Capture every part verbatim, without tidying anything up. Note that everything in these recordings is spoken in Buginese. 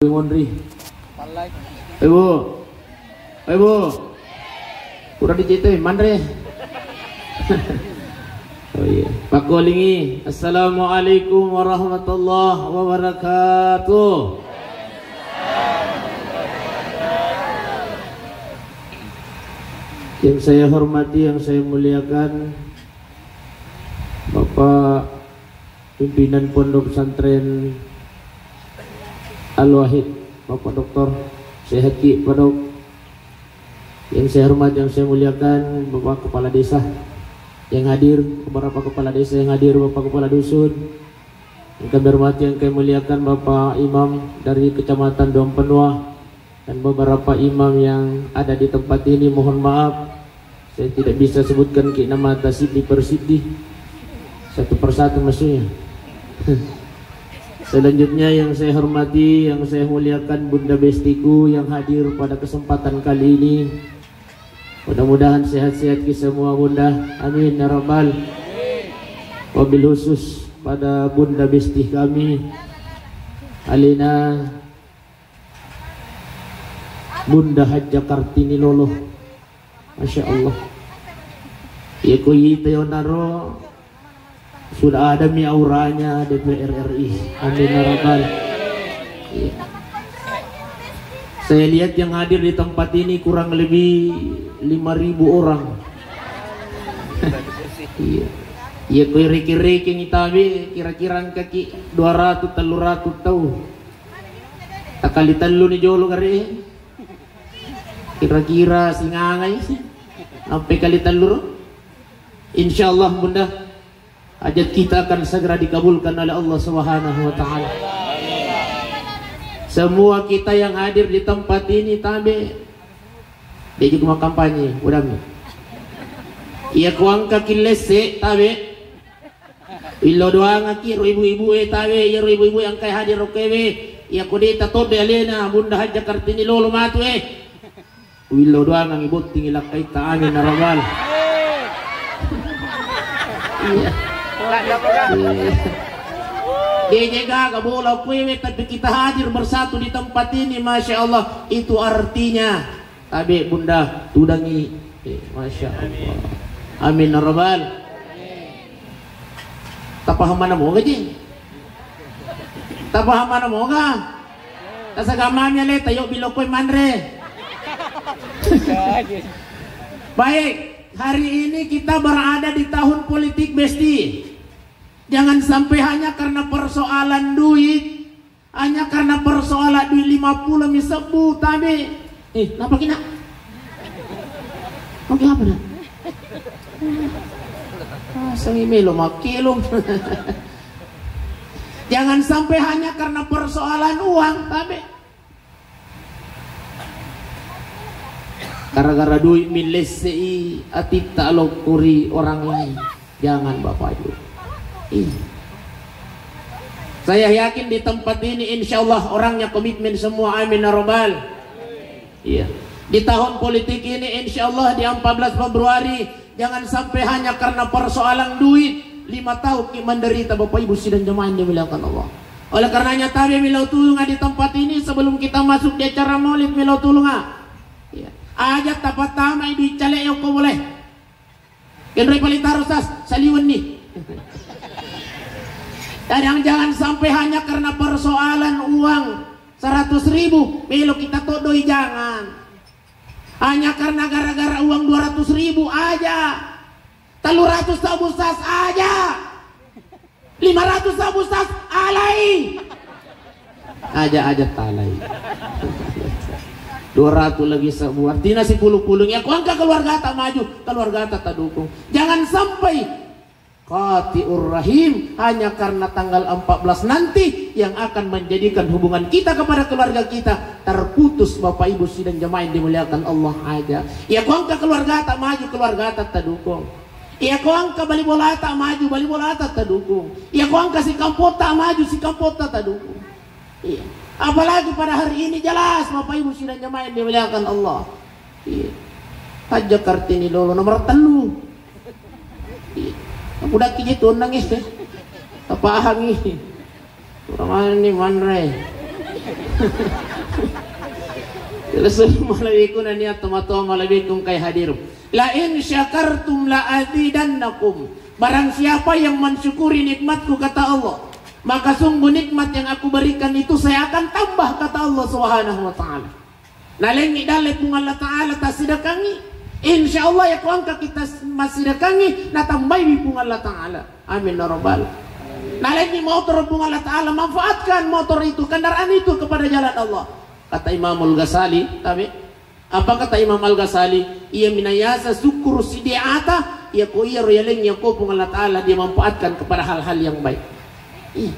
Monri. Ibu. Ibu. Pura dicitoi, manre. Oh iya. Pakkolingi. Assalamualaikum warahmatullahi wabarakatuh. Yang saya hormati, yang saya muliakan, Bapak Pimpinan Pondok Pesantren Al-Wahid, Bapak Doktor, sehat ki, Pak Dok. Yang saya hormati, yang saya muliakan, Bapak Kepala Desa yang hadir, beberapa kepala desa yang hadir, Bapak Kepala Dusun, yang kami hormati, yang kami muliakan, Bapak Imam dari Kecamatan Duang Penua, dan beberapa imam yang ada di tempat ini, mohon maaf, saya tidak bisa sebutkan ki nama tasidi persidi satu persatu maksudnya. Selanjutnya yang saya hormati, yang saya muliakan, Bunda Bestiku yang hadir pada kesempatan kali ini. Mudah-mudahan sehat-sehat ki semua, Bunda. Amin ya rabbal. Wabil khusus pada Bunda Besti kami, Alina, Bunda Hajjah Kartini Lolo. Masya Allah. Iya ko ita yonaro sudah ada mi auranya D P R R I. Amin ya rabbal. Iya. Saya lihat yang hadir di tempat ini kurang lebih lima ribu orang. Iya. Iya ko reke-reke ngitabe kira-kira engka ki dua ratus tellu ratus tau. Takali tellu ni jolo gare. Kira-kira singangai sih. Sampai kali telur. Insya Allah, Bunda, hajat kita akan segera dikabulkan oleh Allah Subhanahu wa Ta'ala. Semua kita yang hadir di tempat ini, tabe, dia juga mau kampanye, udah mi. Iya, kuangka kilese, tabe. Willo doangaki ro ibu-ibu e tawe, iyaro ibu-ibu e engkai hadir okkoe we. Iya ko de' tatodde alena Bunda Hajjah Kartini Lolo matu e. Willo doangangi bottingi lakkaitta, amin ya rabbal. Iya. Iya. De' je gaga bola okkoe we, tapi kita hadir bersatu di tempat ini, Masya Allah, itu artinya Tabe Bunda, tudangi. Eh, Masya Allah. Amin ya rabbal. Tapaham mana moga ji? Tapaham mana moga? Tasagamami ale tayo bilokoi manre. Baik, hari ini kita berada di tahun politik, Besti. Jangan sampai hanya karena persoalan duit, hanya karena persoalan duit lima puluh mi sebbu, tabe. Eh, napa kina? Oke, apa dah? Ah, sangi melo makkelong. Jangan sampai hanya karena persoalan uang, tabe. Gara-gara duit mi lessei atitta lokkori orang lain. Jangan, Bapak Ibu. Ih. Saya yakin di tempat ini, insya Allah, orangnya komitmen semua. Amin ya rabbal. Iya. Di tahun politik ini, insya Allah, di empat belas Februari, jangan sampai hanya karena persoalan duit, lima tahun ki menderita, Bapak Ibu sidang jemaah yang dimuliakan Allah. Oleh karenanya, tabe mi lao tulunga di tempat ini sebelum kita masuk di acara maulid, mi lao tulunga. Iya. Aja tapattamai duit cale' okko boleh. Kenroi paling taro sas, saliwenni. Dan yang jangan sampai hanya karena persoalan uang seratus ribu, melo kita todoi, jangan. Hanya karena gara-gara uang dua ratus ribu aja. Tellu ratus tabu sas aja. Lima ratus sabu sas, alai. Aja, aja talai. Dua ratus lagi sabu. Artinya sipulung-pulung. Iya ko engka keluargata maju, keluargata tadukung. Jangan sampai qati'ur rahim hanya karena tanggal empat belas nanti yang akan menjadikan hubungan kita kepada keluarga kita terputus, Bapak Ibu sidang jemaah yang dimuliakan Allah aja. Iya ko engka keluargata maju, keluargata tadukung. Iya ko engka bali bolata maju, bali bolata tadukung. Iya ko engka sikampotta maju, sikampotta tadukung. Iya. Apalagi pada hari ini jelas, Bapak Ibu sidang jemaah yang dimuliakan Allah. Iya. Hajjah Kartini Lolo nomor tellu. Iya. Aku daki je tuh nangis deh. Tapahangi. Kurang mana nih manre. Rasul malebbiku nania tomatoa malebbiku engkai hadir. La in syakartum la azidannakum. Barang siapa yang mensyukuri nikmatku, kata Allah, maka sungguh nikmat yang aku berikan itu saya akan tambah, kata Allah Subhanahu wa Ta'ala. Nalengngi dalle Puang Allah Ta'ala tassidakangngi, insya Allah ya kuangka kita massidakangngi, natambaiwi Puang Allah Ta'ala. Amin ya rabbal. Nalengngi motor Puang Allah Ta'ala, manfaatkan motor itu, kendaraan itu kepada jalan Allah. Kata Imamul Ghazali, tabe, apa kata Imam Al-Ghazali? Iya minayasa syukur sidiata, iya ko iya royaleng iya ko Puang Allah Ta'ala dia manfaatkan kepada hal-hal yang baik. Ih.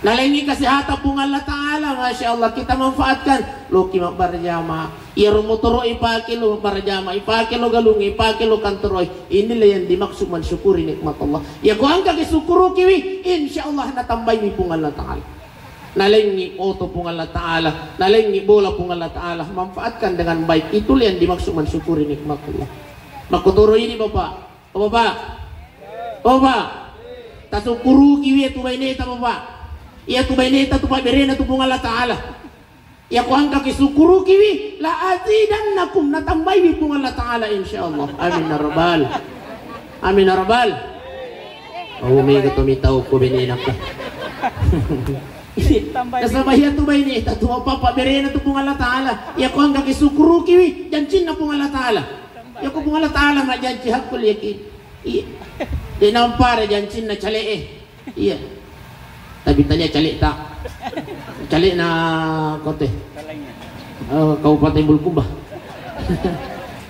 Nalengi kesehatan Puang Allah Ta'ala, Masya Allah, kita manfaatkan. Loki mabbarjama. Iya ro motoro ipake lo mabbarjama, ipake lo galung, ipake lo kantoroi. Inilah yang dimaksud mensyukuri nikmat Allah. Ya ko angka ke syukurukiwi, insya Allah natambai Puang Allah Ta'ala. Nalengi oto Puang Allah Ta'ala, nalengi bola Puang Allah Ta'ala, manfaatkan dengan baik. Itulah yang dimaksud mensyukuri nikmat Allah. Makotoro ini Bapak, Oh, Bapak. Oh, Bapak. Tasukkurukiwi iya tu baineta, Bapak. Iya tu baineta tu pabberena tu Puang Allah Ta'ala. Iya ko angka kisukkurukiwi, la azidannakum, natambaiwi Puang Allah Ta'ala, insya Allah. Amin ya rabbal. Amin ya rabbal. Oh, mega to mitau ko benenaka. Nasaba iya tu baineta tu apa pabberena tu Puang Allah Ta'ala. Iya ko angka kisukkurukiwi, jancinna Puang Allah Ta'ala. Iya ko Puang Allah Ta'ala majjanci hakku liyaki. Iya. De nampara jancinna cale'e. Iya. Tapi tania cale'ta. Cale'na kote. Oh, Kabupaten Bulukumba.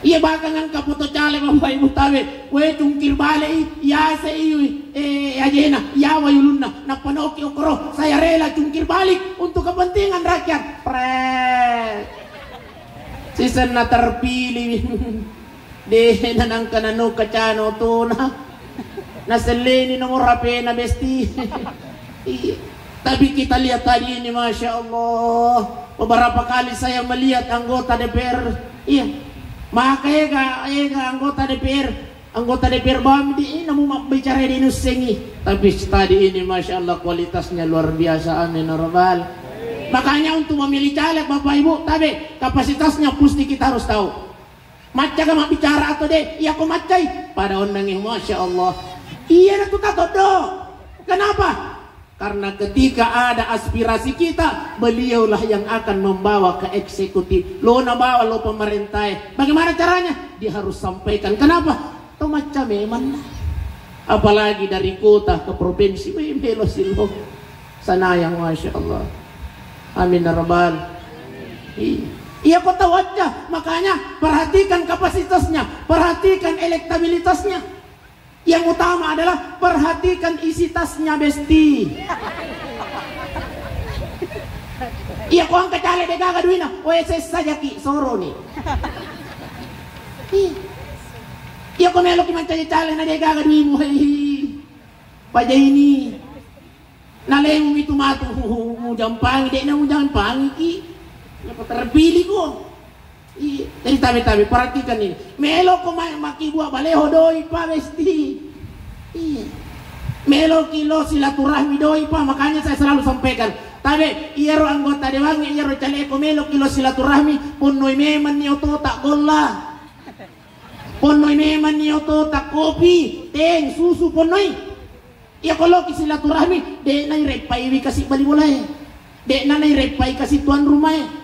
Iya, bahkan angka foto caleg Bapak Ibu tabe. We cungkir balik i, yase i, eh, ajena, yawa yulunna, nappa noki okoro, saya rela cungkir balik untuk kepentingan rakyat. Pret. Sisenna terpilih. De nanangka nano kacana otona. Naselleni nomor H P-na, Besti. Iya. Tapi kita lihat tadi ini, Masya Allah. Beberapa kali saya melihat anggota D P R. Iya. Maka ega, ega anggota D P R. Anggota D P R bawang di ini namu mabbicara di nussengi. Tapi tadi ini, Masya Allah, kualitasnya luar biasa. Amin ya rabbal. Makanya untuk memilih caleg, Bapak Ibu, tabe, kapasitasnya pasti kita harus tahu. Macca ga mabbicara atau de? Iya ko maccai. Pada onnangi, Masya Allah. Iya na tu tato do. Kenapa? Karena ketika ada aspirasi kita, beliaulah yang akan membawa ke eksekutif. Lo nabawa lo pemerintah. Bagaimana caranya? Dia harus sampaikan. Kenapa? To macca memang. Apalagi dari kota ke provinsi, weh, melo silo. Sanayang, Masya Allah. Amin ya rabbal. Iya. Iya, kota wajah. Makanya perhatikan kapasitasnya, perhatikan elektabilitasnya. Yang utama adalah perhatikan isi tasnya, Besti. Iya, ko angka caleg de gaga duina, O S S saja ki, soro ni. Iya, ko melo ki mancaji caleg na de gaga duimu, hei. Paja ini. Nalemu itu matu, mujampangi, de na mujampangi ki. Napa terpilih ko? Iya, jadi tabe-tabe, perhatikan ini. Melo ko ma-, maki buah baleho doi pa, Besti. Iya. Melo ki lo silaturahmi doi pa, makanya saya selalu sampaikan. Tabe, iyaro anggota dewan, iyaro caleg ko melo ki lo silaturahmi, ponnoi memang ni oto tak golla. Ponnoi memang ni oto tak kopi, teng, susu ponnoi. Iya ko loki silaturahmi, de na ireppai wi kasi bali bolae. De na na ireppai kasi tuan rumae.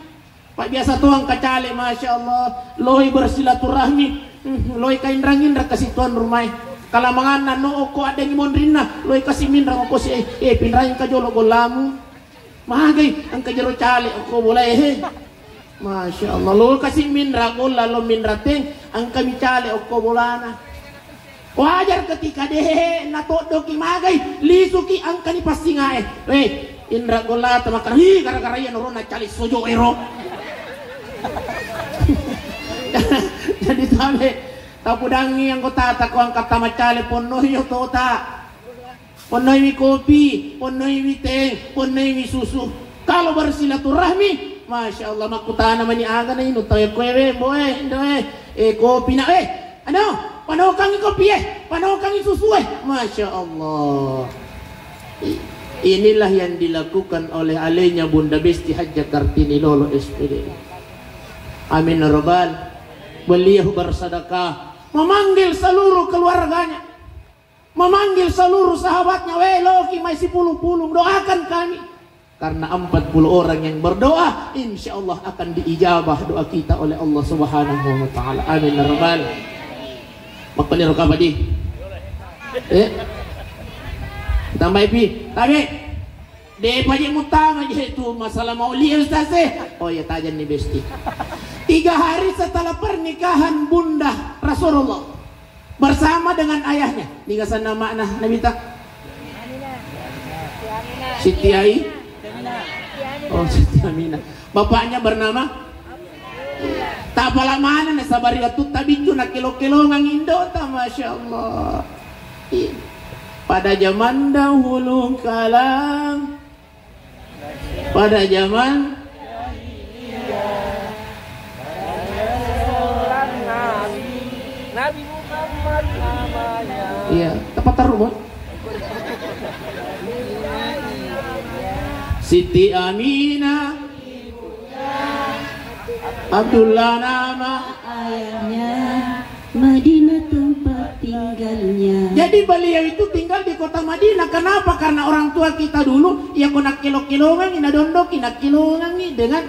Pak biasa toang kacale, Masya Allah, loi bersilaturahmi, hmm, loi kainrang-inrang kasi tuan rumae. Kalamanganna no okko addengi monrinna, loi kasi minrang okko si, eh, eh, pinrang ka jolo gollamu. Magai, engka jero cale okko bolae, he. Masya Allah, lo kasi minra golla, lo minra teng, engka mi cale okko bolana. Wajar ketika dehe na toddoki magai, lisuki engka ni passingae. Weh, inra golla ta makara, hi, gara-gara iya noro na cale sojo ero. Jadi tabe, tapudangi anggota ta ko angka ta macale ponno iyo tota. Ponnoiwi kopi, ponnoiwi teh, ponnoiwi susu. Kalau bersilaturahmi, Masya Allah, makkutana mani aga na inu tau kowe, boe, doe, eh, kopi na, eh, ano, panokangi kopi, eh, panokangi susu, eh. Masya Allah. I-, Inilah yang dilakukan oleh alenya Bunda Besti Hajjah Kartini Lolo, S P D. Amin ya Rabbal. Beliau bersedekah, memanggil seluruh keluarganya, memanggil seluruh sahabatnya, "Weh, loki mai sipulung-pulung, doakan kami." Karena empat puluh orang yang berdoa, insya Allah akan diijabah doa kita oleh Allah Subhanahu wa Ta'ala. Amin ya Rabbal. Makanya roka padi. Eh? Tambahi pi. Tabe. De' paje mutama je tu masalah maulia, Ustaz, eh. Oh ya, tajan ni Besti. Tiga hari setelah pernikahan Bunda Rasulullah bersama dengan ayahnya. Niga asenna amma'na Nabita? Siti Ai. Oh, Siti Aminah. Bapaknya bernama? Tapala maneng, nasaba ri wettutta biccu nakkelo-kelongang indota, Masya Allah. Iya. Pada zaman dahulu kala, pada zaman, iya, tepat taruh, Bos. Siti Aminah. Abdullah nama ayahnya, Madinah tempat tinggalnya. Jadi beliau itu tinggal di kota Madinah. Kenapa? Karena orang tua kita dulu, ya, ko nakkelo-kelongangi, nadondoki, nakkilongangi dengan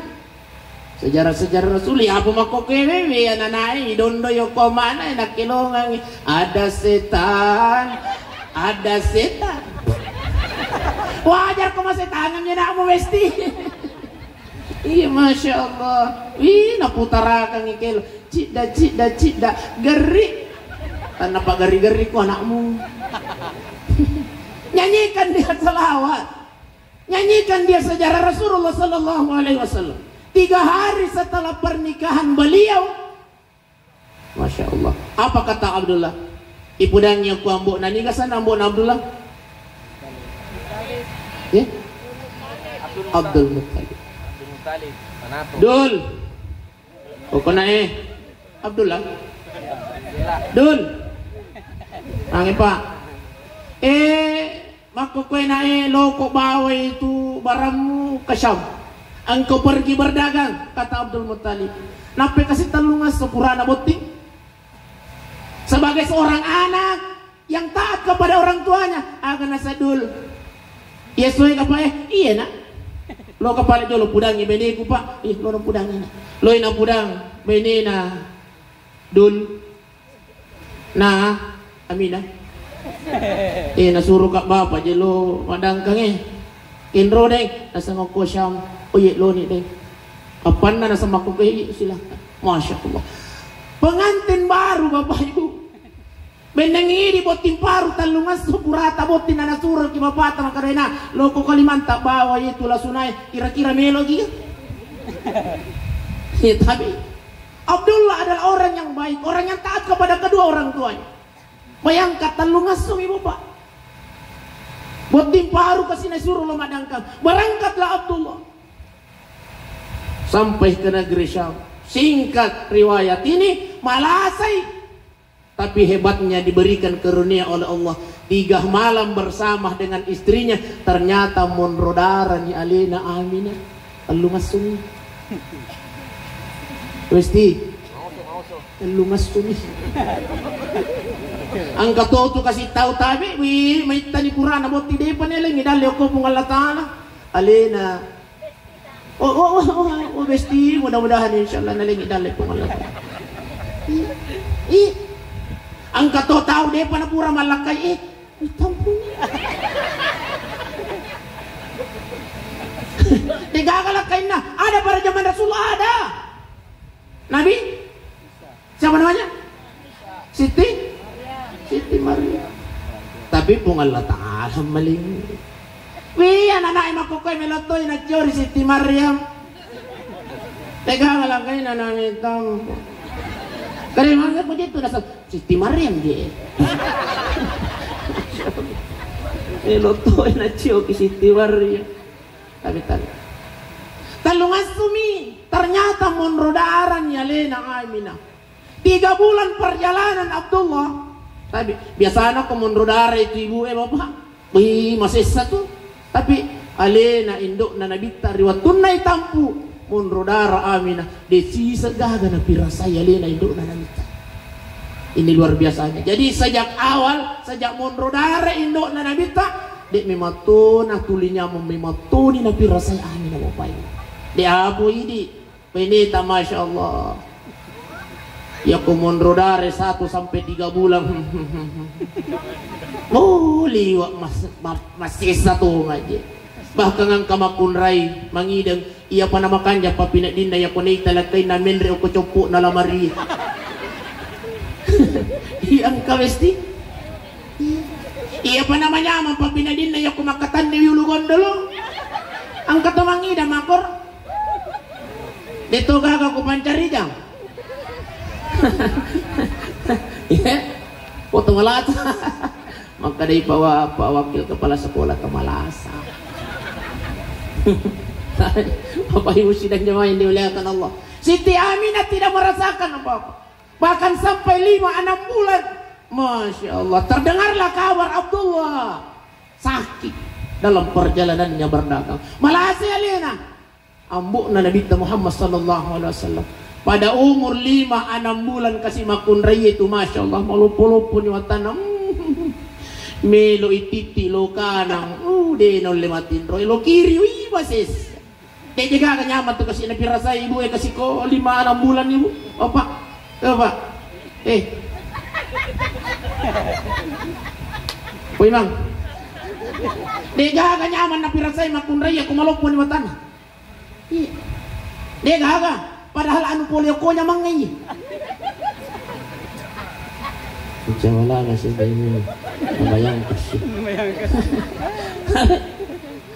sejarah-sejarah Rasul. Ya, apa makko kewewe, ya, nanae, dondo, yo, ko mana, nakkilongangi. Ada setan, ada setan. Wajar ko masetangan, ya, nakmu mesti. Iya, Masya Allah. Wih, naputarakang ikelo. Cidda, cidda, cidda. Geri. Tanpa geri-geri ku anakmu. Nyanyikan dia salawat. Nyanyikan dia sejarah Rasulullah Sallallahu Alaihi Wasallam. Tiga hari setelah pernikahan beliau, Masya Allah. Apa kata Abdullah? Ipudangi aku ambo' nani, kasana ambo' na Abdullah? Eh? Abdul Muttalib. Dul. Pokoknya, eh. Abdullah. Dul. Ange, Pak. Eh, Makkokkoe nae loko bawai tu barammu ke Syam. Engkau pergi berdagang, kata Abdul Muttalib. Nappai kasi tellung esso purana botting. Sebagai seorang anak yang taat kepada orang tuanya, aga nasadul. Iya soe kapa eh, iya nak. Lo kapale jolo pudangi beneku, Pak. Ih, lo pudangi nak. Loi na pudang benena. Dul. Nah, Aminah. Eh, nasuruh kak bapak je lo madangkang eh. Kenro deng, nasangokko Syam. Oh, iya, lo ni deng. Apanna nasamakko ke, iya, silakan. Masya Allah. Pengantin baru, Bapak Ibu. Benneng idi botting paru, tellung esso purata botting, na nasuro ki bapata makarena, loko Kalimantan bawa itu lasunai, kira-kira melo ki. Ya, tapi Abdullah adalah orang yang baik, orang yang taat kepada kedua orang tuanya. Bayangkan, tellung esso mi, Bapak. Botting paru kasi nasuro lo madangkang. Berangkatlah Abdullah. Sampai ke negeri Syam. Singkat riwayat ini, malasai. Tapi hebatnya diberikan karunia oleh Allah. Tiga malam bersama dengan istrinya, ternyata monro darah ni alena Aminah. Tellung esso mi. Westi. Tellung esso mi. Engka to tu kasi tau tabe, wi, maittani purana botti, depa nelengi dalle okko Puang Allah Taala. Alena. Oh, oh, oh, oh, oh, Besti, mudah-mudahan, insya Allah, nalengi dalle Puang Allah Taala. Ih, ih. Engka to tau depa na pura mallakkai, eh, Tampung. Degaga lakkainna. Ada pada zaman Rasul, ada. Nabi? Siapa namanya? Siti? Siti Maria. Tapi Puang Allah Taala maling. Wih, anak-anak makkokoe melotoi na ciori Siti Maria. Degaga lakkainna Nabi Tampung. Kare mangga puji tu dasar. Siti Maryam je. Eh, lo to na cio ki Siti Maryam. Tapi tadi. Tellung esso mi, ternyata monro darah ni alena Aminah. Tiga bulan perjalanan Abdullah. Tapi biasana ko monro darah itu ibu eh bapak. Wih, masessa tu. Tapi alena indo'na Nabitta ri wattunna itampu monro dara Aminah, de' siseng gaga napirasai alena indo'na Nabitta. Ini luar biasanya. Jadi sejak awal, sejak monro dara indo'na Nabitta, de' memang to natuli nyameng, memang toni napirasai Aminah, Bapak Ibu. De' apa idi. Peneta, Masya Allah. Yako monro dare satu sampai tiga bulan. Oh, liwa' mas-, ma-, masessa to ngaje. Bahkan engka makkunrai mangideng, iyapa namakanja pappineddinna yako nei talakkainna menre' okko coppo'na lamari. Iya engka besti. Iyapa namanyameng pappineddinna yako makkatanni ulu gondolo. Engka to mangideng makor. De' to gaga ko pancarijang. Iya. Foto malasa. Makkadai pawa-, Pak Wakil Kepala Sekolah ke malasa. Bapak Ibu sidang jemaah yang dimuliakan Allah. Siti Aminah tidak merasakan apa-apa. Bahkan sampai lima enam bulan. Masya Allah. Terdengarlah kabar Abdullah sakit dalam perjalanannya berdagang. Malasa alena. Ambo'na Nabitta Muhammad sallallahu alaihi wasallam. Pada umur lima enam bulan kasi makkunrai itu, Masya Allah, maloppo-loppo ni watana. Melo ititti lo kanang. Uh, de' naulle matinro. Lo kiri, wih, bases. De' gaga nyameng tu kasi napirasai ibu e kasi ko lima enam bulan ibu. Opa. Opa. Eh. Woi, Mang. De' gaga nyameng napirasai makkunrai ko maloppo ni watana. Iya. De' gaga. Padahal anu pole okko nyamangnge iye. Ucawalana sih ini. Nabayangkas.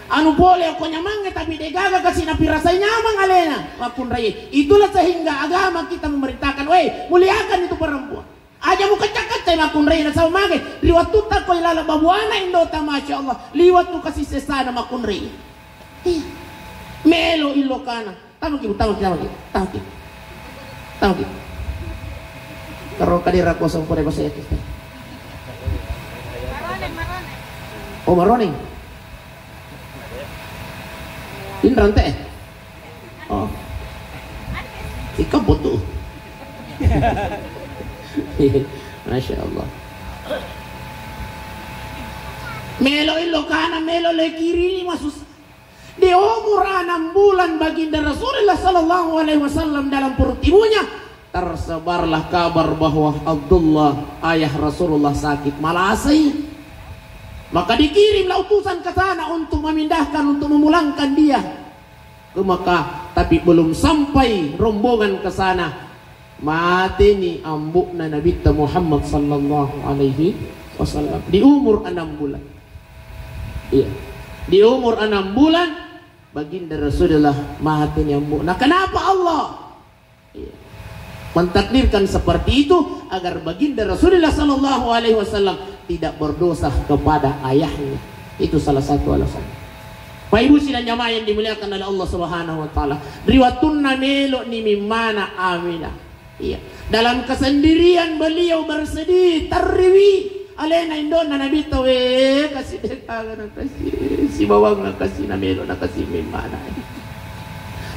Anu pole okko nyamangnge tapi de' gaga kasi napirasai nyameng alena makkunrai. Itulah sehingga agama kita memerintahkan, weh, muliakan itu perempuan. Aja mukecca-keccai makkunrai nasaba mage ri wattutta ko ilaleng babuana indota, Masya Allah, liwat tu kasi sessana makkunrai. Ih, melo ilokana. Tamaki, Bu, tamaki, tamaki, tamaki. Tamaki. Karo kadera kosong pole bahasa Inggris. Oh, maroneng. Inrante. Oh. Ikam butuh. Masya Allah. Melo ilokana, melo le kiri masus. Di umur enam bulan Baginda Rasulullah sallallahu alaihi wasallam dalam perut ibunya, tersebarlah kabar bahwa Abdullah, ayah Rasulullah, sakit malasai. Maka dikirimlah utusan ke sana untuk memindahkan, untuk memulangkan dia ke Mekah. Tapi belum sampai rombongan ke sana, mateni ambo'na Nabitta Muhammad sallallahu alaihi wasallam di umur enam bulan. Iya. Di umur enam bulan, Baginda Rasulullah mateni ambo'na. Kenapa Allah? Iya. Mentakdirkan seperti itu agar Baginda Rasulullah sallallahu alaihi wasallam tidak berdosa kepada ayahnya. Itu salah satu alasan. Pak Ibu sidang jamaah yang dimuliakan oleh Allah Subhanahu wa taala. Ri wattunna melo ni mimmana Aminah. Iya. Dalam kesendirian beliau bersedih, terriwi. Alena indona Nabitta, we, kasi de' gaga na kasi, sibawang na kasi, na melo na kasi mimmana.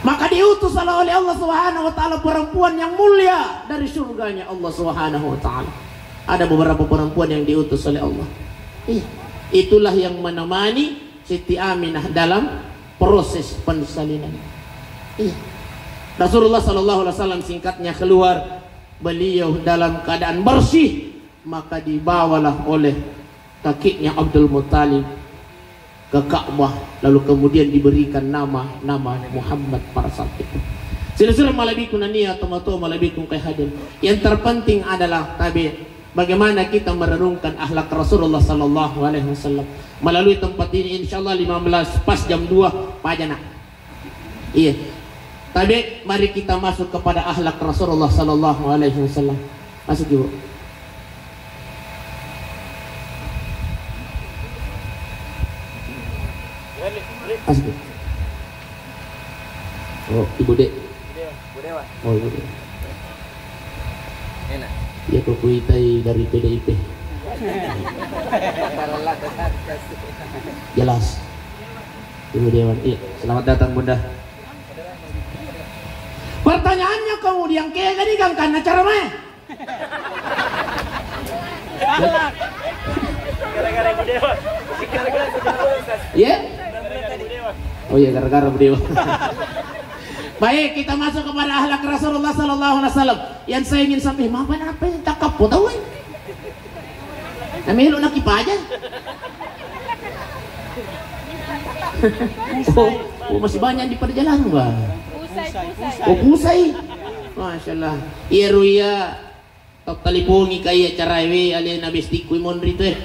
Maka diutus oleh Allah Subhanahu wa taala perempuan yang mulia dari surganya Allah Subhanahu wa taala. Ada beberapa perempuan yang diutus oleh Allah. Iya. Itulah yang menemani Siti Aminah dalam proses persalinan. Iya. Rasulullah sallallahu alaihi wasallam singkatnya keluar, beliau dalam keadaan bersih, maka dibawalah oleh kakeknya Abdul Muttalib ke Ka'bah, lalu kemudian diberikan nama, nama Muhammad pada saat itu. Sila-sila malebbiku nania, tomatoa malebbiku engkae hadir. Yang terpenting adalah tabe, bagaimana kita merenungkan akhlak Rasulullah sallallahu alaihi wasallam. Melalui tempat ini, insya Allah lima belas pas jam dua, pajana. Iya. Tabe, mari kita masuk kepada akhlak Rasulullah sallallahu alaihi wasallam. Masuk, Ibu. Masuk, Ibu. Oh, Ibu Dek. Oh, Ibu Dek. Enak. Iya, kok kuitai dari P D I P. Jelas. Ibu Dewan. Iya, selamat datang, Bunda. Pertanyaannya kemudian, kega di gangkanna cara mae? Iya? Oh iya, gara-gara Bu Dewa. Baik, kita masuk kepada akhlak Rasulullah sallallahu alaihi wasallam. Yang saya ingin sampaikan, maaf, apa yang tak kapok tahu, eh? Namelo nakipaja. Oh, oh, masih banyak di perjalanan, Bang. Pusai, pusai. Oh, pusai. Masya Allah. Iya, Ruya. Tattalipongi ka iya caraewe, alena bestikku monri tu, eh.